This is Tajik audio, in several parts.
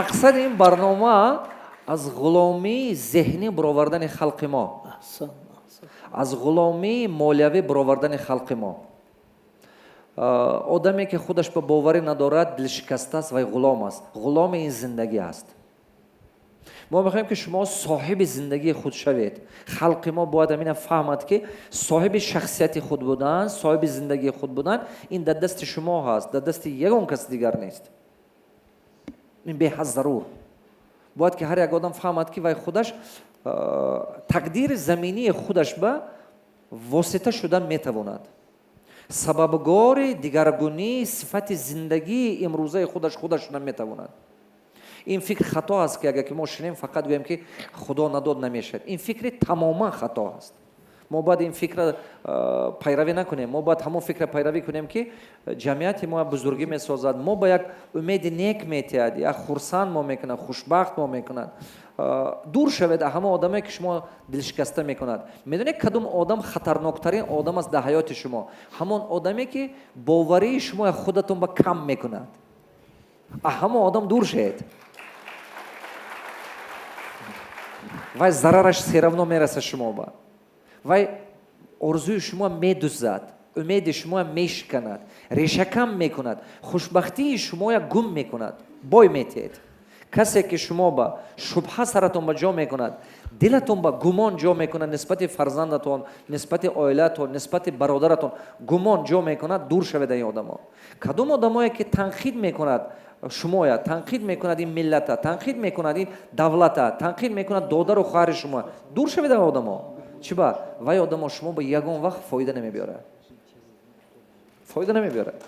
Мақсади ин барнома аз ғуломии зеҳнӣ баровардани халқи мо, аз ғуломии молиявӣ баровардани халқи мо. Одаме, ки худаш ба боварӣ надорад, дилшикаста аст, вай ғулом аст, ғуломи ин зиндагӣ аст. Мо мехоҳем, ки шумо соҳиби зиндагии худ шавед. Халқи мо бояд амина фаҳмад, ки соҳиби шахсияти худ будан, соҳиби зиндагии худ будан ин дар дасти шумо ҳаст, дар дасти ягон кас дигар нест. Ин беҳад зарур. Бояд ки ҳар як одам фаҳмад, ки вай худаш тақдири заминии худаш ба восита шудан метавонад, сабабгори дигаргунии сифати зиндагии имрӯзаи худаш худаш шудан метавонад. Ин фикр хато аст, ки агар ки мо шинем, фақат гӯем, ки Худо надод, намешавад. Ин фикри тамоман хато аст. Мо бояд ин фикра пайравӣ накунем. Мо бояд ҳамон фикра пайравӣ кунем, ки ҷамъияти мо бузургӣ месозад, мо ба як умеди нек метиҳад, як хурсанд мо мекунад, хушбахт мо мекунад. Дур шавед аз ҳама одаме, ки шумо дилшикаста мекунад. Медонед, кадом одам хатарноктарин одам аст дар ҳаёти шумо? Ҳамон одаме, ки боварии шумо худатон ба кам мекунад. А ҳамон одам дур шавед. Вай зарараш всё равно мерасад шумо ба. Вай орзуи шумо медузад, умеди шумо мешиканад, решакам мекунад, хушбахтии шумоя гум мекунад, бой метиҳед. Касе, ки шумо ба шубҳа саратон ба ҷо мекунад, дилатон ба гумон ҷо мекунад нисбати фарзандатон, нисбати оилатон, нисбати бародаратон гумон ҷо мекунад, дур шавед ин одамо. Кадом одамое, ки танқид мекунад шумоя, танқид мекунад ин миллата, танқид мекунад ин давлата, танқид мекунад додару хоҳари шумо, дур шавед ин одамо. Чиба? Вай одамо шумо ба ягон вақт фоида намебиёрад, фоида намебиёрад.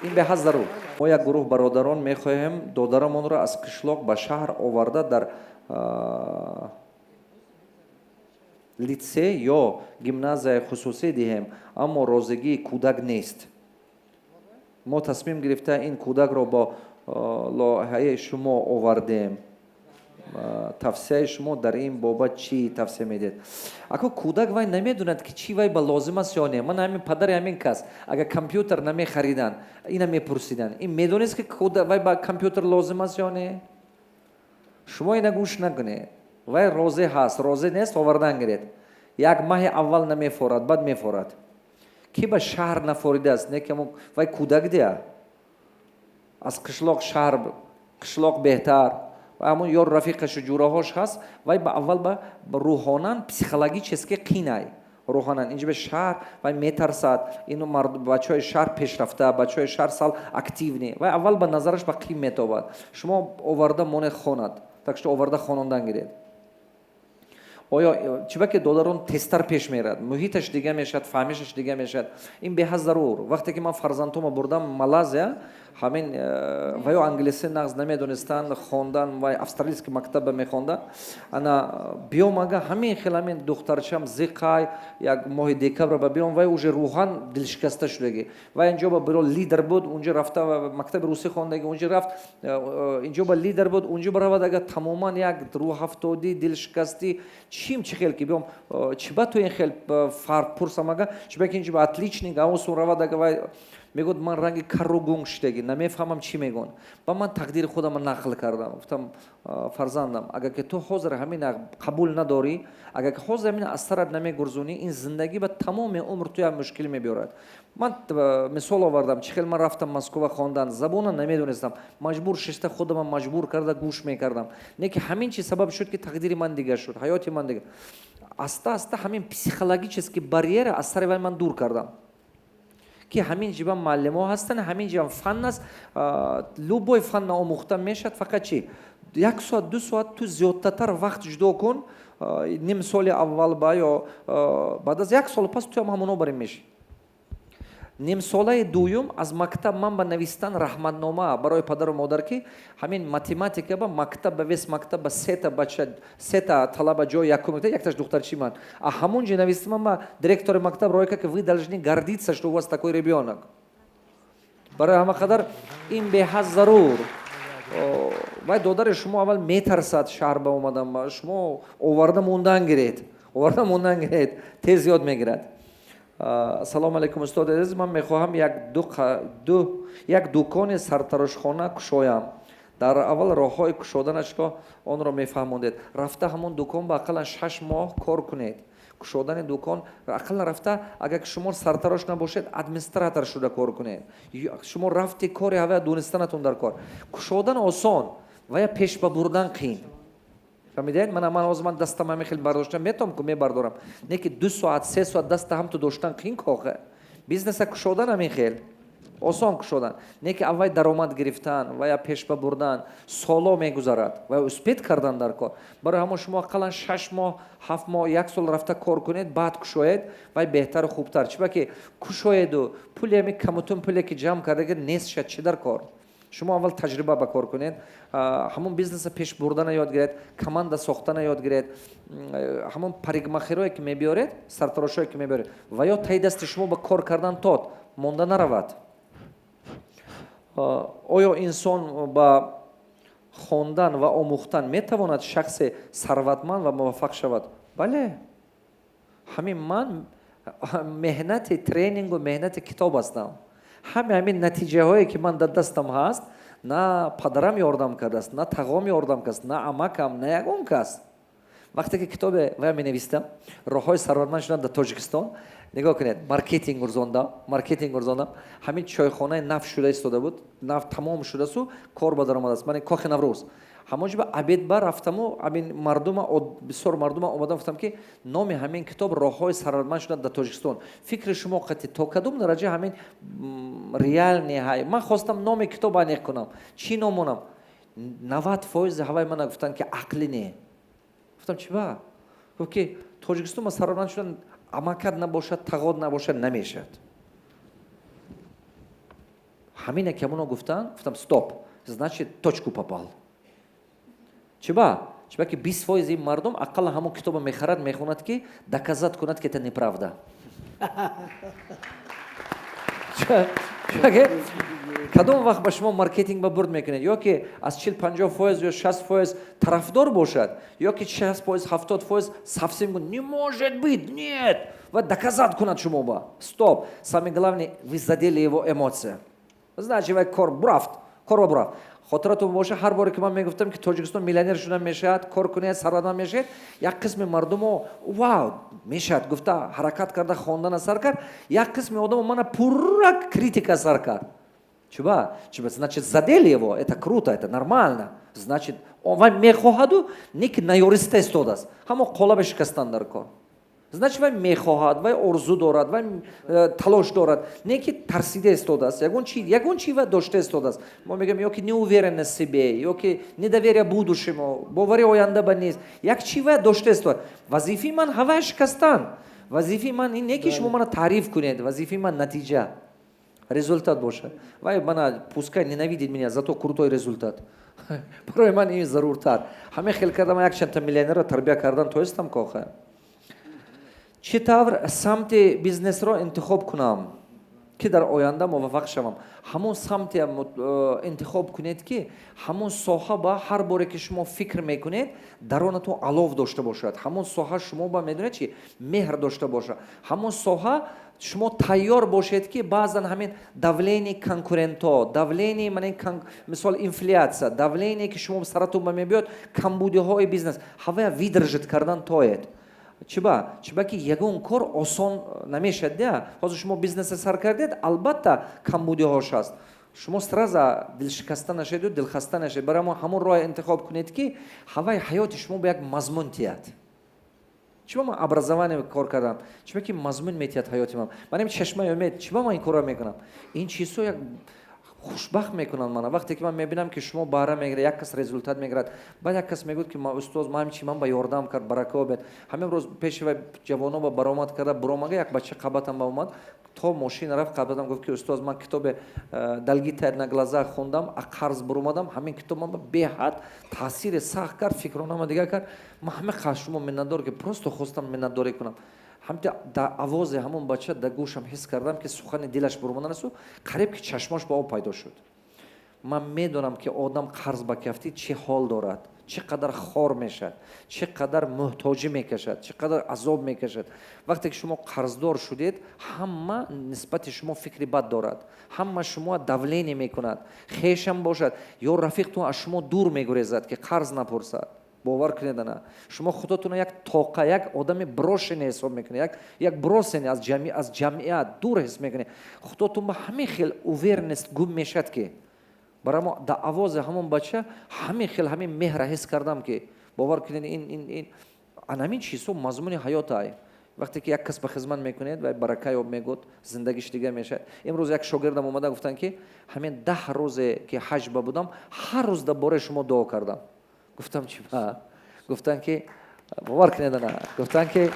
Ин беҳад зарур. Мо як гурӯҳ бародарон мехоҳем додарамонро аз қишлоқ ба шаҳр оварда, дар литсей ё гимназияи хусусӣ диҳем, аммо розигии кӯдак нест. Мо тасмим гирифта, ин кӯдакро бо лоиҳаи шумо овардем. Тавсияи шумо дар ин бобат чӣ тавсия медиҳед? Ако кӯдак вай намедонад, ки чӣ вай ба лозим аст ё не. Ман ҳамин падари ҳамин кас, агар компютер намехариданд, ина мепурсиданд: ин медонист, ки вай ба компютер лозим аст ё не? Шумо ина гӯш накунед. Вай розӣ ҳаст, розӣ нест, овардан гиред. Як маҳи аввал намефорад, баъд мефорад. Ки ба шаҳр нафоридааст? Не, ки вай кӯдак дия, аз қишлоқ шаҳр, қишлоқ беҳтар. Ҳамон ёр, рафиқашу ҷураҳош ҳаст. Вай ба аввал ба рӯҳонан, психологически қинай рӯҳонан. Инҷа ба шаҳр вай метарсад. Ину бачаҳои шаҳр пешрафта, бачаҳои шаҳр сал активный. Вай аввал ба назараш ба қим метобад. Шумо оварда монед, хонад. Так что оварда хонондан гиред. Оё чиба ки додарон тезтар пеш мерад, муҳиташ дига мешавад, фаҳмишаш дига мешавад. Ин беҳад зарур. Вақте ки ман фарзандҳома бурдам Малайзия, ҳамин ваё англисӣ нағз намедонистанд хондан, вай австралийский мактаба мехонданд. Ана биёмага, ҳамин хел ҳамин духтарчам зиқай, як моҳи декабр ба биём, вай уже рӯҳан дилшикаста шудагӣ. Вай инҷо ба биро лидер буд, унҷо рафта мактаби русӣ хондаги, унҷо рафт, инҷо ба лидер буд, унҷо баравад, ага тамоман як рӯҳафтодӣ, дилшикастӣ. Чим чӣ хел ки биём, чиба ту ин хел фарқ, пурсам ага, чиба ки инҷо ба отличник аусун равад, ага вай мегӯяд: «Ман ранги карру гунг шудагӣ, намефаҳмам, чӣ мегӯн». Ба ман тақдири худама нақл кардам. Гуфтам: «Фарзандам, агар ки ту ҳозир ҳамин қабул надорӣ, агар ки ҳозир ҳамин аз сарат намегурзонӣ, ин зиндагӣ ба тамоми умр ту як мушкил мебиёрад». Ман мисол овардам, чӣ хел ман рафтам Москва хондан, забона намедонистам, маҷбур шишта, худама маҷбур карда гӯш мекардам. Не ки ҳамин чиз сабаб шуд, ки тақдири ман дигар шуд, ҳаёти ман дигар. Аста аста ҳамин психологический барьера аз сари вай ман дур кардам, ки ҳамин ҷиба муаллимо ҳастанд, ҳамин ҷиба фан аст, любой фанна омӯхта мешавад. Фақат чӣ, як соат, 2 соат ту зиёдтатар вақт ҷудо кун ним соли аввал ба ё баъд аз як сол пас туям ҳамоно барем мешӣ. Нимсолаи дуюм аз мактаб ман ба навистан раҳматнома барои падару модар, ки ҳамин математика ба мактаб, ба весь мактаб ба сета бача, сета талаба ҷои якум, якташ духтарчи ман. А ҳамон ҷо навистам, ман ба директори мактаб рой кард, ки вы должны гордиться, что у вас такой ребенок. Барои ҳама қадар ин беҳад зарур. Вай додари шумо аввал метарсад шаҳр ба омадан, шумо оварда мондан гиред, оварда мондан гиред, тез ёд мегирад. Ассалому алайкум, устод азиз. Ман мехоҳам як дукони сартарошхона кушоям. Дар аввал роҳҳои кушоданашро онро мефаҳмондед. Рафта ҳамон дукон ба ақаллан 6 моҳ кор кунед. Кушодани дукон ақаллан рафта, агар ки шумо сартарош набошед, администратор шуда кор кунед. Шумо рафти, кори ҳавая донистанатон дар кор. Кушодан осон, вая пеш ба бурдан қиин. Фаҳмидед? Мана, ман ҳозир ман дастам ҳамин хел бардоштам, метавонам ку, мебардорам, не ки 2 соат, 3 соат даста ҳамту доштан қиин кохе. Бизнеса кушодан ҳамин хел осон кушодан, не ки аввай даромад гирифтан ва я пешба бурдан соло мегузарад ва успеть кардан дар кор. Барои ҳамон шумо ақаллан 6 моҳ, 7 моҳ, як сол рафта кор кунед, баъд кушоед, вай беҳтару хубтар. Чиба ки кушоеду пули ҳами камутун пуле ки ҷамъ кардаги нест шад, чӣ дар кор? Шумо аввал таҷриба ба кор кунед, ҳамон бизнеса пеш бурдана ёд гиред, команда сохтана ёд гиред. Ҳамон парикмахерое ки мебиёред, сартарошое ки мебиёред, ва ё таи дасти шумо ба кор кардан тод монда наравад. Оё инсон ба хондан ва омӯхтан метавонад шахси сарватманд ва муваффақ шавад? Бале, ҳамин ман меҳнати тренингу меҳнати китоб ҳастам. Ҳаме ҳамин натиҷаҳое ки ман дар дастам ҳаст, на падарам ёрдам кардааст, на тағом ёрдам кардааст, на амакам, на ягон кас. Вақте ки китобе вая менавистам, «Роҳҳои сарватманд шудан дар Тоҷикистон», нигоҳ кунед, маркетинг гурзондам, маркетинг гурзондам. Ҳамин чойхонаи нав шуда истода буд, нав тамом шудасу кор ба даромадааст, ман Кохи Наврӯз, ҳамон ҷо ба обед ба рафтаму ҳамин мардума, бисёр мардума омадам, гуфтам ки номи ҳамин китоб «Роҳҳои сарватманд шудан дар Тоҷикистон». Фикри шумо қатъи то кадом дараҷа ҳамин реальный ҳай? Ман хостам номи китоб аниқ кунам, чӣ ном монам. 90% ҳаваи мана гуфтанд ки ақлӣ не. Гуфтам: «Чӣ ба?» Гуфт ки Тоҷикистон ба сарватманд шудан амакат набошад, тағод набошад, намешавад. Ҳамине ки ҳамоно гуфтанд, гуфтам: «Стоп, значит, точку попал». Чиба? Чиба ки 20% ин мардум ақаллан ҳамон китобо мехарад, мехонад, ки доказать кунад, ки это неправда. Чиба? Кадом вақт ба шумо маркетинг ба бурд мекунед? Ё ки аз 40-50% ё 60% тарафдор бошад, ё ки 60%, 70% совсем не может быть, нет, ва доказать кунад шумо ба. Стоп, самое главное, вы задели его эмоция, значит, вай кор бурафт, кор ба бурафт. Хотиратон боша, ҳар боре ки ман мегуфтам, ки Тоҷикистон миллионер шудан мешавад, кор кунед, сарватманд мешавед, як қисми мардумо «Вау, мешавад» гуфта, ҳаракат карда, хондана сар кард, як қисми одамо мана пурра критика сар кард. Чуба? Чуба? Значит, задели его, это круто, это нормально. Значит, он вай мехоҳаду, не ки наёриста истодааст. Ҳамо қолаба шикастан дар кор. Значит, вай мехоҳад, вай орзу дорад, вай талош дорад, не ки тарсида истодааст, ягон чи вай дошта истодааст. Мо мегӯем, ё ки неуверенность в себе, ё ки недоверие будущему, бовари оянда ба нест. Як чи вай дошта истодааст. Вазифаи ман ҳавай шикастан. Вазифаи ман ин не ки шумо мана таъриф кунед, вазифаи ман натиҷа, результат бошад. Вай мана пускай ненавидит меня, зато крутой результат. Барои ман ин заруртар. Ҳамин хел кардам, якчандта миллионерро тарбия кардан тоистам коха. Чӣ тавр самти бизнесро интихоб кунам, ки дар оянда муваффақ шавам? Ҳамон самте интихоб кунед, ки ҳамон соҳа ба ҳар боре ки шумо фикр мекунед, даронатон алов дошта бошад, ҳамон соҳа шумо ба, медонед чи, меҳр дошта бошад, ҳамон соҳа шумо тайёр бошед, ки баъзан ҳамин давление конкурентҳо, давление, мана, мисол, инфляция, давление ки шумо саратон ба мебиёд, камбудиҳои бизнес, ҳавая выдержать кардан тоед. Чиба? Чиба ки ягон кор осон намешавад да. Ҳозир шумо бизнеса сар кардед, албатта, камбудиҳош ҳаст. Шумо сразу дилшикаста нашаведу дилхаста нашавед. Барои ҳамон роҳе интихоб кунед, ки ҳаваи ҳаёти шумо ба як мазмун тиҳад. Чиба ман образование кор кардам? Чиба ки мазмун метиҳад ҳаёти ман. Манам «Чашмаи умед». Чиба ман ин корро мекунам? Ин чизҳо як хушбахт мекунанд мана. Вақте ки ман мебинам, ки шумо баҳра мегиред, як кас результат мегирад, баъд як кас мегӯяд, ки устоз, ман чи, ман ба ёрдам кард, барака обед. Ҳамин рӯз пеши вай ҷавоно ба баромад карда буромага, як бача қабатам ба омад, то мошина рафт, қабатам гуфт, ки устоз, ман китобе «Долги тают на глазах» хондам, а қарз буромадам. Ҳамин китоб ман беҳад таъсири сахт кард, фикронама дигар кард. Ман ҳама шумо миннатдор, ки просто хостам миннатдорӣ кунам. Ҳамта дар овози ҳамон бача дар гӯшам ҳис кардам, ки сухани дилаш бурмоданасу қариб ки чашмош ба об пайдо шуд. Ман медонам, ки одам қарз ба кафтӣ чӣ ҳол дорад. Чӣ қадар хор мешавад, чӣ қадар муҳтоҷӣ мекашад, чӣ қадар азоб мекашад. Вақте ки шумо қарздор шудед, ҳама нисбати шумо фикри бад дорад, ҳама шумо давление мекунад, хешам бошад ё рафиқтон, аз шумо дур мегурезад, ки қарз напурсад. Бовар кунед, ана шумо худотонро як тоқа, як одами брошенный ҳисоб мекунед, як брошенный, аз ҷамъият дур ҳис мекунед. Худотон ба ҳамин хел уверенность гум мешавад, ки барои дар овози ҳамон бача ҳамин хел ҳамин меҳра ҳис кардам, ки бовар кунед, ин анамин чизҳо мазмуни ҳаёт ай. Вақте ки як кас ба хизмат мекунед, вай барака ёб мегӯд, зиндагиш дига мешавад. Имрӯз як шогирдам омада гуфтанд, ки ҳамин 10 рӯзе ки ҳаҷ ба будам, ҳар рӯз дар бораи шумо дуо кардам. Гуфтам: «Чӣ ба?» Гуфтанд, ки бовар кунед, ана гуфтанд, ки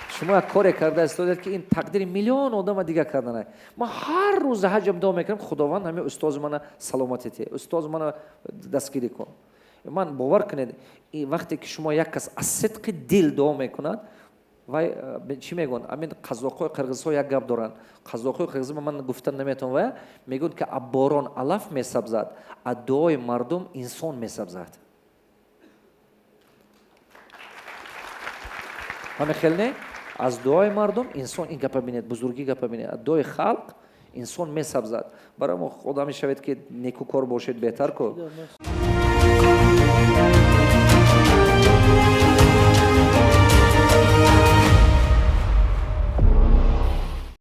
шумо як коре карда истодед, ки ин тақдири миллион одама дига кардана. Ман ҳар рӯз ҳаҷам дуо мекунам: «Худованд, ҳамин устози мана саломатӣ те, устози мана дастгирӣ кун». Ман, бовар кунед, вақте ки шумо як кас аз сидқи дил дуо мекунад, вай чӣ мегӯянд, ҳамин қазоқҳои, қирғизҳо як гап доранд, қазоқҳои қирғиз, ман гуфтан наметавонам, вая мегӯянд, ки аз борон алаф месабзад, аз дуои мардум инсон месабзад. Ҳамин хел не? Аз дуои мардум инсон, ин гапа бинед, бузургӣ гапа бинед, аз дуои халқ инсон месабзад. Барои мо одаме шавед, ки некӯкор бошед, беҳтар ку.